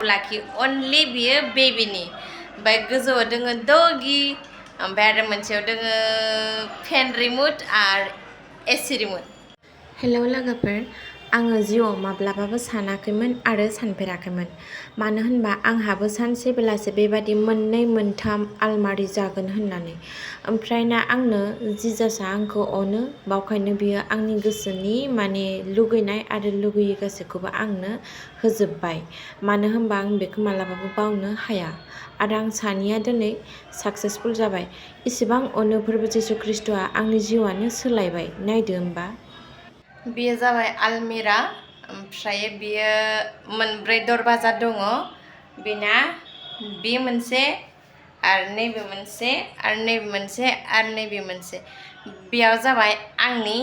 लाखि only बियो बेबिनि ओमफ्राय गोजौआव दोङो डगी ओमफ्राय आरो मोनसेयाव दोङो फेन रिमोट आरो एसि रिमोट। हेलौ लोगोफोर, आङो जिउआव माब्लाबाबो सानाखैमोन आरो सानफेराखैमोन। मानो होनबा आंहाबो सानसे बेलासे बेबादि मोननै मोनथाम आलमारि जागोन होननानै। ओमफ्राय ना आंनो जिजासआ आंखौ अनो, बावखायनो बियो आंनि गोसोनि लुगैनाय आरो लुगैयै गासैखौबो आंनो होजोब्बाय। मानो होनबा आं बेखौ मालाबाबो बावनो हाया। आरो आं सानैया दिनै साक्सेसफुल जाबाय। इसेबां अनो फोरबो जिसु ख्रिस्ट'आ आंनि जिउआनो सोलायबाय। नायदो होमबा। बियो जाबाय आलमिरा, ओमफ्राय बियो मोनब्रै दरवाजा दङ। बेना बे मोनसे आरो नैबे मोनसे आरो नैबे मोनसे आरो नैबे मोनसे। बेयाव जाबाय आंनि,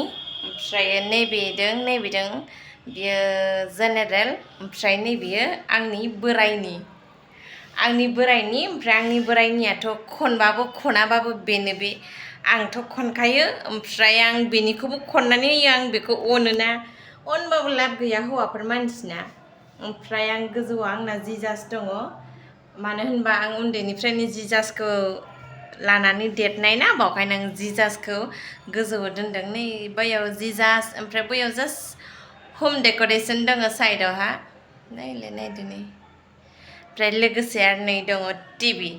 ओमफ्राय नैबेदों नैबेदों बियो जेनेरेल, ओमफ्राय नैबेयो आंनि बोराइनि। ओमफ्राय आंनि बोराइनियाथ' खनबाबो खनाबाबो बेनो बे। आंथ' खनखायो, ओमफ्राय आं बेनिखौबो खननानै होयो। आं बेखौ अनोना, अनबाबो लाब गैया हौवाफोर मानसिना। ओमफ्राय आं गोजौआव आंना जिजास दङ। मानो होनबा आं उन्दैनिफ्रायनो जिजासखौ लानानै देरनाय ना, बावखायनो आं जिजासखौ गोजौआव दोनदों। नै बैयाव जिजास, ओमफ्राय बैयाव जास्ट हम डेक'रेसन दङ साइडआवहा। नायदो नै। ओमफ्राय लोगोसे आरो नै दङ टिभि।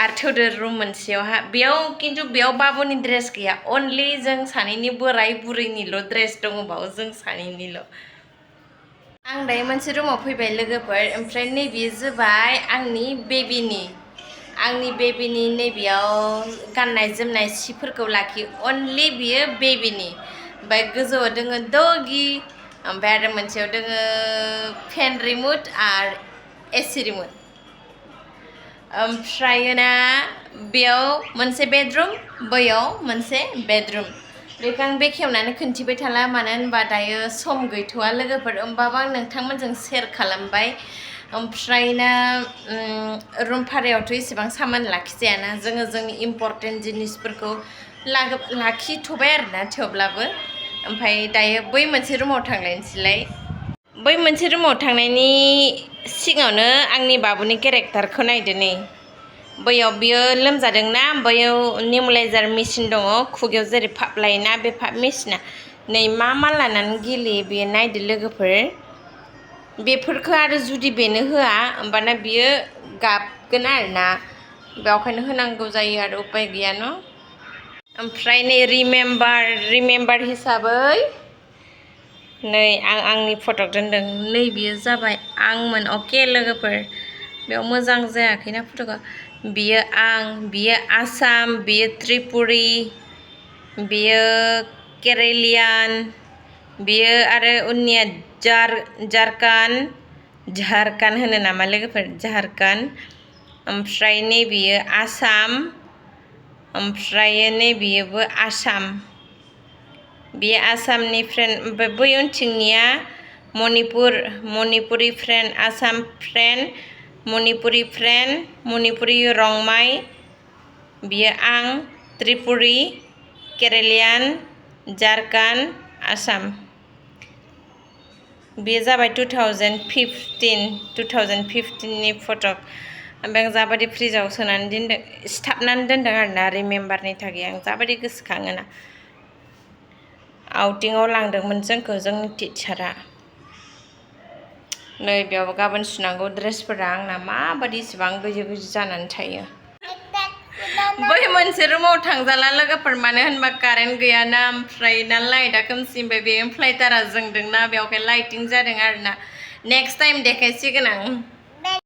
आरो थौदो रुम मोनसेयावहा, बेयाव बाबुनि ड्रेस गैया, अनलि जों सानैनि बोराय बुरैनिल' ड्रेस दङ बाव, जों सानैनिल'। आं दायो मोनसे रुमाव फैबाय लोगोफोर, ओमफ्राय नैबेयो जाबाय आंनि बेबिनि। नैबेयाव गाननाय जोमनाय सिफोरखौ लाखि, अनलि बियो बेबिनि। ओमफ्राय गोजौआव दोङो डगी, ओमफ्राय आरो मोनसेयाव दोङो फेन रिमोट आरो एसि रिमोट। ओमफ्राय ना बेयाव मोनसे बेडरुम, बैयाव मोनसे बेडरुम। बेखौ आं बेखेवनानै खोन्थिबाय थाला, मानो होनबा दायो सम गैथ'वा लोगोफोर। होमबाबो आं नोंथांमोनजों शेयार खालामबाय। ओमफ्राय ना रुम भारायावथ' एसेबां सामान लाखिजायाना, जोङो जोंनि इम्परटेन्ट जिनिसफोरखौ लाखिथ'बाय आरोना थेवब्लाबो। ओमफ्राय दायो बै मोनसे रुमाव थांलायनोसैलाय। बै मोनसे रुमाव थांनायनि सिगाङावनो आंनि बाबुनि केरेक्टारखौ नायदो नै। बैयाव बियो लोमजादोंना, बैयाव नेमुलाइजार मेसिन दङ, खुगायाव जेरै पाप लायोना, बे पाप मेसिना। नै मा लानानै गेलेयो बेयो, नायदो लोगोफोर। बेफोरखौ आरो जुदि बेनो होआ, होमबाना बियो गाबगोन आरोना। बेवखायनो होनांगौ जायो आरो उपाय गैया न'। ओमफ्राय नै रिमेम्बार हिसाबै नै आं आंनि फट' दोनदों। नै बियो जाबाय आंमोन, अके लोगोफोर। बेयाव मोजां जायाखैना फट'आ। बियो आसाम, बियो त्रिपुरि, बियो केरेलियान, बियो आरो उननिया झारखान्ड होनो नामा लोगोफोर, झारखान्ड। ओमफ्राय नैबेयो आसाम, ओमफ्राय नैबेयोबो आसाम। बेयो आसामनि फ्रेन्ड। ओमफ्राय बै उनथिंनिया Manipuri friend, Assam friend, Manipuri friend, Manipuri रंमाइ। बियो आं, त्रिपुरि, केरेलियान, झारखान्ड, आसाम। बेयो जाबाय 2015नि फट'। ओमफ्राय आं जाबादि फ्रिजाव सोनानै दोनदों, सिथाबनानै दोनदों आरोना रिमेम्बारनि थाखाय। आं जाबादि गोसोखाङोना। आउटिंआव लांदोंमोन जोंखौ जोंनि टिचारा। नै बेयाव गाबोन सुनांगौ ड्रेसफोरा आंना माबादि इसेबां गोजौ जानानै थायो। बै मोनसे रुमाव थांजाला लोगोफोर, मानो होनबा कारेन्ट गैयाना, ओमफ्राय ना लाइटआ खोमसि, ओमफ्राय बे फ्लाइटारा जोंदोंना, बेवहाय लाइटिं जादों आरोना। नेक्स्ट टाइम देखायसिगोन आं।